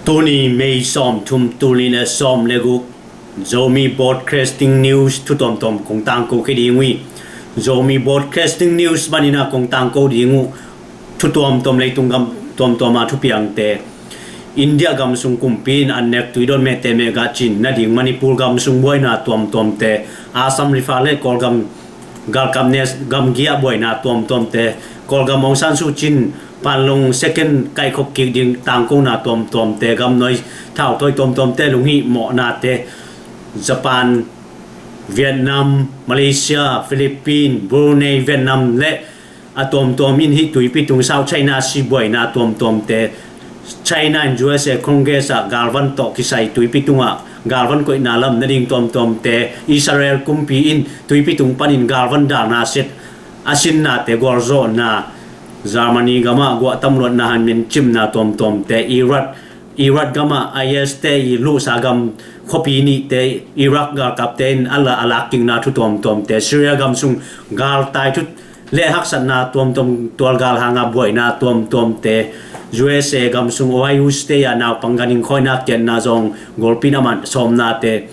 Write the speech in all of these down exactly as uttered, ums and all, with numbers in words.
Tuni May sawm thum, tul nih le sawm le guk, Zomi Broadcasting News thu tuamtuam kong tangko khia ding uh hi. Zomi Broadcasting News panin ah kong tangko ding uh thu tuamtuam, leitung gam tuamtuam a thupiangte. India gam sung kumpi in an nek tuidon mehte meh gah cin nading Manipur gam sung buaina tuamtuamte, Assam Rifle le Kawlgam galkap ne gamgi ah buaina tuamtuamte, Kawlgam Aung San Suu Kyi in Panglong second kaihkhop kik ding tangkona tuamtuamte, gamnuai thauthawi tuamtuamte lunghihmawhnate, Japan, Vietnam, Malaysia, Philippines, Brunei, Vietnam le a tuamtuam in hih tuipi tung South China Sea buaina tuamtuamte, China in U S A Congress ah galvan tawh kisai tuipi tungah galvan koihna lam nading tuamtuamte, Israel kumpi in tuipi tung panin galvan dalna set a sinnate gualzawhna, Germany gamah guahtam luatna han min cimna tuamtuamte, Iraq, Iraq gamah I S te i luhsa gam khuapi nihte, Iraq galkapte in a la a lakkikna thu tuamtuamte, Syria gam sung galtai thu le haksatna tuamtuam, tualgal hanga buaina tuamtuamte, U S A gam sung Ohio State a naupang ganhing khawina kiatna zawng golpi in a man sawmnate,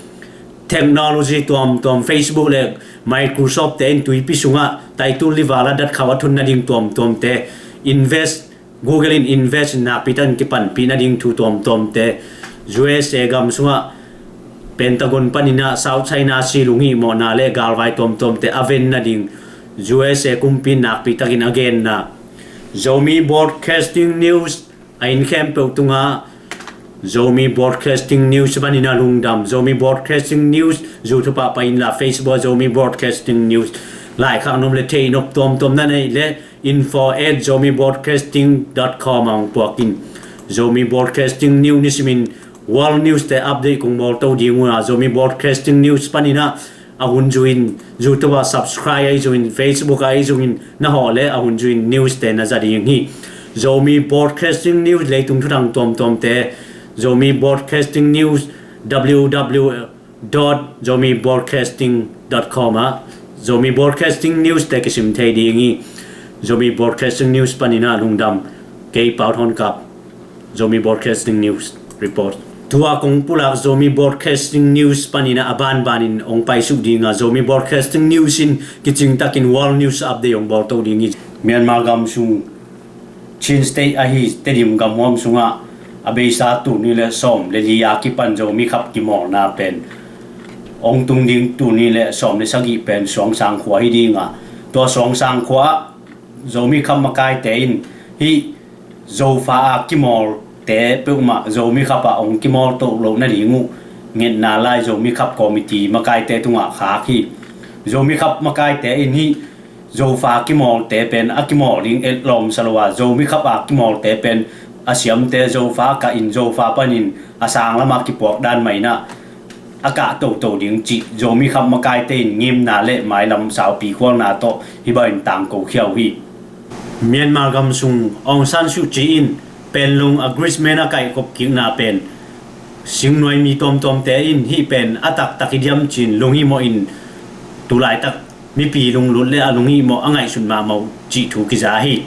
technology tuamtuam, Facebook le Microsoft te in tuipi sungah taitul livala datkhau a thun nading tuamtuamte, invest, Google in invest in nakpi takin kipanpih nading thu tuamtuamte, U S A gam sungah Pentagon panin ah South China Sea lunghihmawhna le galvai tuamtuamte a ven nading U S A kumpi in nakpi takin a genna. Zomi Broadcasting News a inn khempeuh tungah Zomi Broadcasting News panin ah lungdam. Zomi Broadcasting News YouTube ah pai inla, Facebook ah Zomi Broadcasting News, laikhak nop le theihnop tuamtuam na neih leh info at zomi broadcasting dot com ah hong puak in. Zomi Broadcasting News nisimin world news te update kong bawlto ding uh a, Zomi Broadcasting News panin ah a hun zui in, YouTube ah subscribe ahi zongin, Facebook ah ahi zongin, na hawh leh a hun zui in news te na za ding hi. Zomi Broadcasting News leitung thuthang tuamtuamte, Zomi Broadcasting News, W W W dot zomi broadcasting dot com ah Zomi Broadcasting News te kisim thei ding hi. Zomi Broadcasting News panin ah lungdam. Kei Pau Thawn Kap, Zomi Broadcasting News report. Tua kong pulak Zomi Broadcasting News panin ah a banbanin hong paisuk ding a, Zomi Broadcasting News in kicingtakin world news update hong bawlto ding hi. Myanmar gam sung Chin State ahi Tedim gamhuam sungah a beisa tul nih le sawm le li a kipan Zomi khap kimawlna pen hong tung ding tul nih le sawm le sagih pen Suangsang khua hi ding a, tua Suangsang khua ah Zomi khap makaite in hih Zofa a kimawlte peuhmah Zomi khap ah hong kimawl toh loh nading uh ngetna lai Zomi khap committee makaite tungah khak hi. Zomi khap makaite in hih Zofa kimawlte pen a kimawl ding et lawm sa lo a, Zomi khap a kimawlte pen a siamte Zofa kah in Zofa panin a sang lamah kipuak dan mah in ah a kah toto ding cih Zomi khap makaite in ngimna le mailam saupi khualna tawh hih bangin tangko khia uh hi. Myanmar gam sung Aung San Suu Kyi in Panglong agreement a kaihkhop kikna pen singnuai mi tuamtuamte in hih pen a taktak hi diam ci-in lunghihmawh in, tulaitak mipi lunglut le a lunghihmawh a ngaihsut mahmah uh cih thu kiza hi.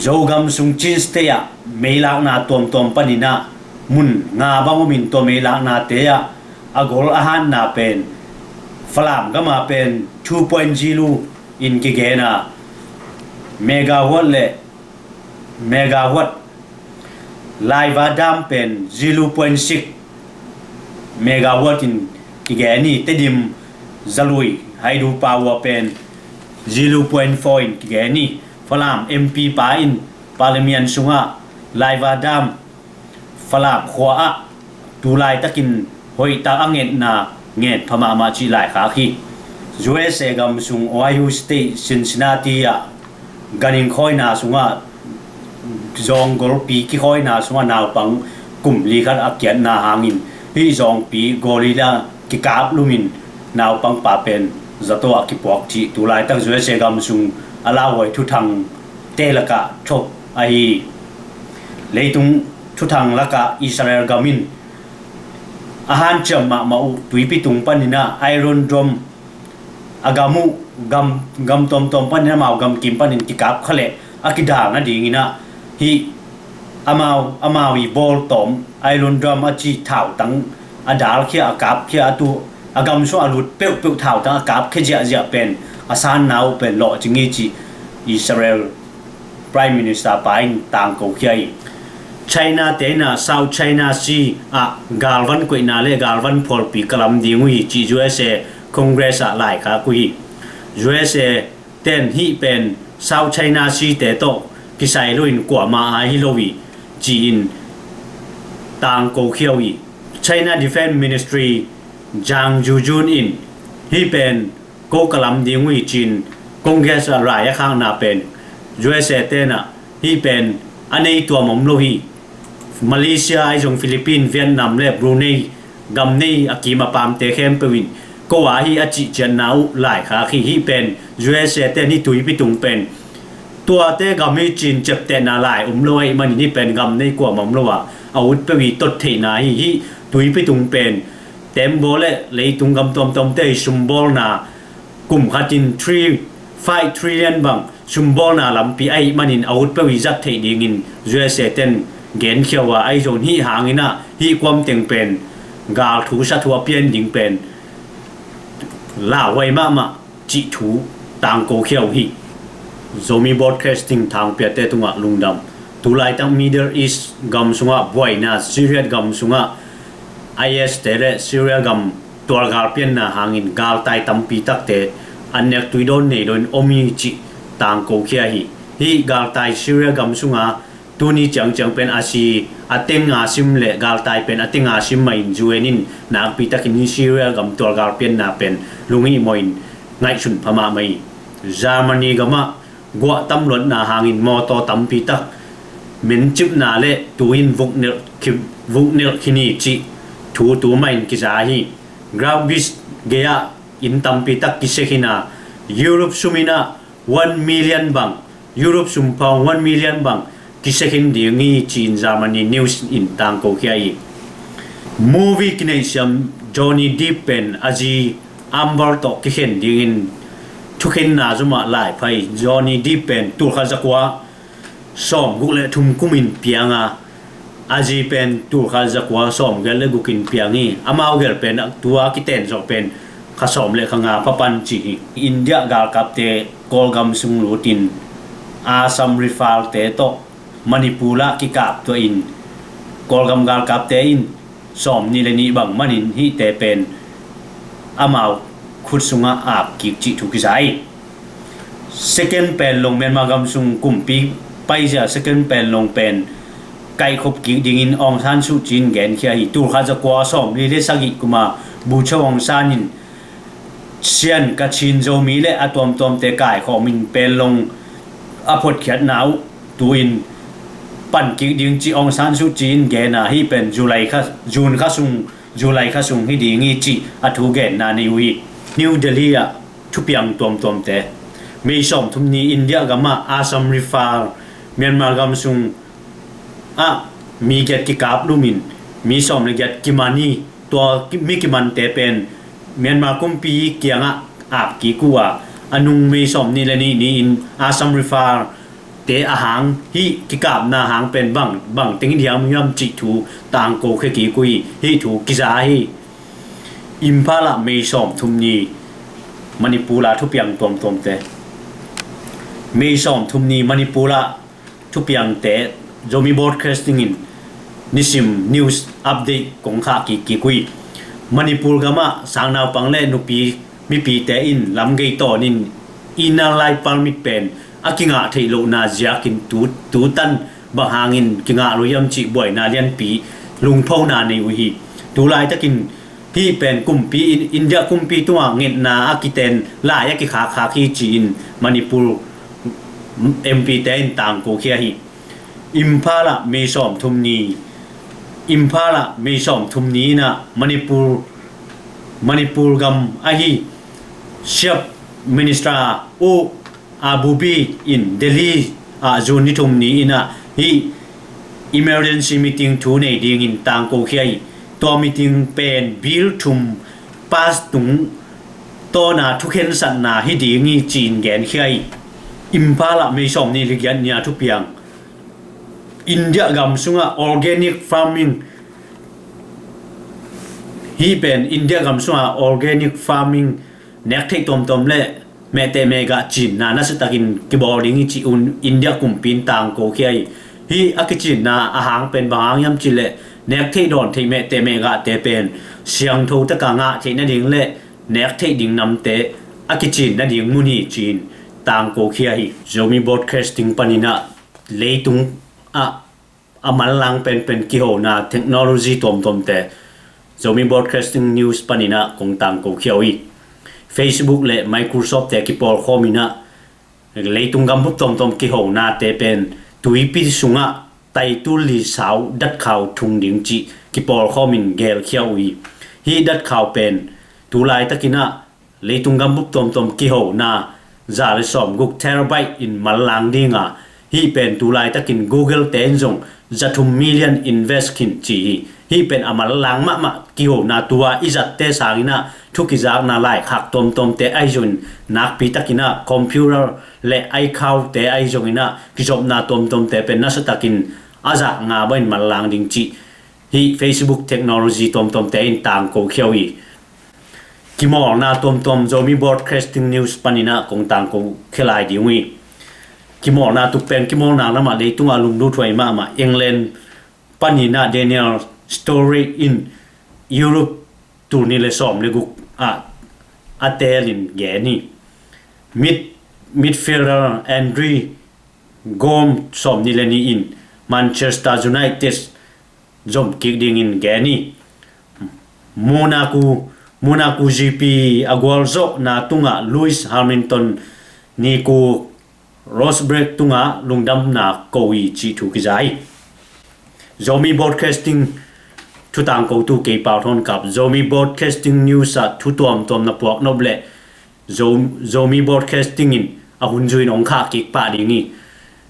Zogam sung Chin State ah meilakna tuamtuam panin ah mun nga bang omin tua meilaknate ah a gol a hanna pen Falam gam ah pen two point zero in kigen a, megawatt le megawatt, Laiva Dam pen zero point six megawatt in kigen hi. Tedim Zalui Hydropower pen zero point four in kigen hi. Falam M P pa in Parliament sungah Laiva Dam Falam khua ah tulaitakin hoihtak a ngetna ngen pha mahmah cih laikhak hi. U S A gam sung Ohio State Cincinnati ah ganhing khawina sungah, zawng golpi kikhawina sungah naupang kum li khat a kiatna hangin hih zawngpi guerrilla kikap lumin naupang pa pen zato ah kipuak cih tulaitak U S A gam sung a lauhuai thuthangte lakah thok ahi. Leitung thuthang lakah Israel gam in a hanciam mahmah uh tuipi tung panin ah Iron Dome a gam uh, gam, gam tuamtuam panin amau gamkim panin kikap kha leh a kidal nadingin ah hih Amau, amau i bawltawm Iron Dome a ci thautang a dalkhia, a kapkhia, a tu a gam sung a lut peuhpeuh thautang a kapkhia ziahziah pen a sanna uh pen lawhcing hi ci Israel Prime Minister pa in tangkokhia hi. China te in ah South China Sea ah galvan koihna le galvan phawlpi ka lam ding uh hi ci U S A Congress ah laikhak uh hi. U S A ten hih pen South China Sea te tawh kisai loin kuamah a hi lo hi ci-in tangkokhia uh hi. China Defense Ministry Zhang Zhuzhun in hih pen ko ka lam ding uh hi ci-in Congress ah lai a khakna pen U S A ten ah hih pen a nei tuam om lo hi. Malaysia ahi zong Philippines, Vietnam le Brunei gam nei a kim a pamte khempeuh in ko a hi a cihcianna uh laikhak hi. Hih pen U S A ten hih tuipi tung pen tuate gam hi ci-in ciaptehna lai om lo ahih manin hih pen gam nei kuamah om lo a a ut peuh hi tot theihna hi. Hih tuipi tung pen tembaw le leitung gam tuamtuamte hi sumbawlna kum khatin three five trillion bang sumbawlna lampi ahih manin a ut peuh hi zat theih dingin U S A ten genkhia uh a, ahi zong hih hangin ah hih kuam teng pen gal thu sa thu a pian ding pen lauhuai mahmah cih thu tangkokhia uh hi. Zomi Broadcasting thangpiate tungah lungdam. Tulaitak Middle East gam sungah buaina, Syria gam sungah I S te le Syria gam tualgal pianna hangin galtai tampi takte an nek tuidawn nei loin om hi cih tangkokhia hi. Hih galtai Syria gam sunga tuni ciangciang pen a si a teng a sim le galtai pen a teng a sim mahin U N in nakpi takin hih Syria gam tualgal pianna pen lunghimawhin ngaihsun pha mahmah hi. Germany gamah guah tamluatna hangin mawtaw tampi tak mencipna le tu in vuknelh khin hi cih thu tu mahin kiza hi. Gravgis gei-ah inn tampi tak kisia khin a, Europe sum in ah one million bang, Europe sumphawng one million bang kisia khin ding hi ci-in Germany news in tangkokhia hi. Movie kineihsiam Johnny Depp pen a zi Amber tawh kikhen dingin thukhenna zumah laipha hi. Johnny Depp pen tulkhat zakua sawmguk le thum kumin piang a, a zi pen tulkhat zakua sawmgiat le gukin piang hi. Amau gel pen tua kitenzawh pen kha sawm le kha nga phapan ci hi. India galkapte Kawlgam sung lutin Assam Rifle te tawh Manipur ah kikaptuahin Kawlgam galkapte in sawmnih le nih bang manin hihte pen amau khut sungah ap kik cih thu kiza hi. Second Panglong, Myanmar gam sung kumpi paizia Second Panglong pen kaihkhop kik dingin Aung San Suu Kyi in genkhia hi. Tulkhat zakua sawmli le sagih kuma Bogyoke Aung San in Shan, Kachin, Zomi le a tuamtuamte kaikhawmin Panglong a photkhiatna uh tu-in pan kik ding cih Aung San Suu Kyi in gen a, hih pen July kha, June kha sung, July kha sung hi ding hi cih a thu genna nei uh hi. New Delhi ah thupiang tuamtuamte. May sawmthum ni India gamah Assam Rifle Myanmar gam sung ah mi giat kikap lumin mi sawm le giat kiman hi. Tua ki-, mi kimante pen Myanmar kumpi kiangah ap kik uh a, a nung May sawmnih le nih ni-in Assam Rifle te a hang hih kikapna hang pen bang, bang teng in hiam hiam cih thu tangkokhia kik uh hi. Hih thu kiza hi. Imphal ah May sawmthum ni Manipur ah thupiang tuamtuamte. May sawmthum ni Manipur ah thupiangte Zomi Broadcasting in nisim news update kong khah kik kik uh hi. Manipur gamah sangnaupang le nupi mipite in lamgei tawnin inner line permit pen a kingah theih lohna ziakin tu, tutan bang hangin kingah lo hiam cih buaina lianpi lungphona nei uh hi. Tulaitakin hih pen kumpi in, India kumpi tungah ngetna a kiten lai a kikhakkhak hi ci-in Manipur M P te in tangkokhia hi. Imphal ah May sawmthum ni, Imphal ah May sawmthum ni in ah Manipur, Manipur gam ahi Chief Minister U Abubi in Delhi ah June ni thum ni in ah hih emergency meeting thu nei dingin tangkokhia hi. Tua meeting pen bill thum pass tung tawna thukhensatna hi ding hi ci-in genkhia hi. Imphal ah May sawmnih le giat ni a thupiang. India gam sungah organic farming, hih pen India gam sungah organic farming nek theih tuamtuam le mehteh mehgah cinna nasatakin kibawl ding hi ci-un India kumpi in tangko khia hi. Hih a kicinna a hang pen bang hang hiam cih leh nek theih dawn theih mehteh mehgahte pen siangtho taka ngah theih nading le nek theih ding namte a kicin nading mun hi ci-in tangko khia hi. Zomi Broadcasting paninah leitung ah a manlang penpen kihona technology tuamtuamte Zomi Broadcasting News paninah kong tangko khia uh hi. Facebook le Microsoft te kipawlkhawm inah leitung gambup tuamtuam kihonate pen tuipi sungah taitul li sau datkhau thung ding cih kipawlkhawmin gelkhia uh hi. Hih datkhau pen tulaitakinah leitung gambup tuamtuam kihona za le sawmguk terabyte in manlang dinga, hih pen tulaitakin Google te in zong zathum million invest khin ci hi. Hih pen a manlang mahmah kihona tua i zatte sanginah thu kizakna laikhak tuamtuamte ahi zongin nakpitakinah computer le iCloud te ahi zonginah kizopna tuamtuamte pen nasatakin a zak nga bangin manlang ding cih hih Facebook technology tuamtuamte in tangko khia uh hi. Kimawlna tuamtuam Zomi Broadcasting News paninah kong tangko khia lai ding uh hi. Kimawlna tuk pen kimawlna lamah leitungah lunglut huai mahmah England paninah Daniel Sturridge in Europe tul nih le sawm le guk ah a teelin gen hi. Mid midfielder André Gomes sawm nih le nih in Manchester United zom kik dingin gen hi. Monaco Monaco G P a gualzawhna tungah Lewis Hamilton Nico Rosberg tungah lungdamna ko hi cih thu kiza hi. Zomi Broadcasting thu tangkotu kei Pau Thawn Kap, Zomi Broadcasting News ah thu tuamtuam na puak nop leh Zo- Zomi Broadcasting in a hun zui in ong khah kik pah ding hi.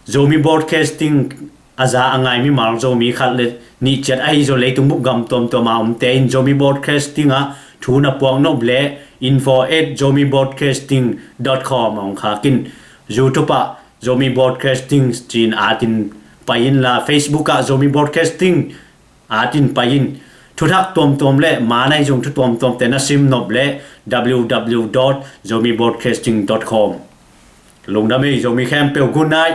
Zomi Broadcasting a za a ngai mimal Zomi khat le nih ciat ahi zong leitung bup gam tuamtuam a omte in Zomi Broadcasting ah thu na puak nop leh info at zomi broadcasting dot com a ong khak in. YouTube ah Zomi Broadcasting ci-in atin pai inla, Facebook ah Zomi Broadcasting atin pai in. Thuthak tuamtuam le maan ahi zong thu tuamtuamte na sim nop leh w w w dot zomi broadcasting dot com. Lungdam ei Zomi khempeuh, good night.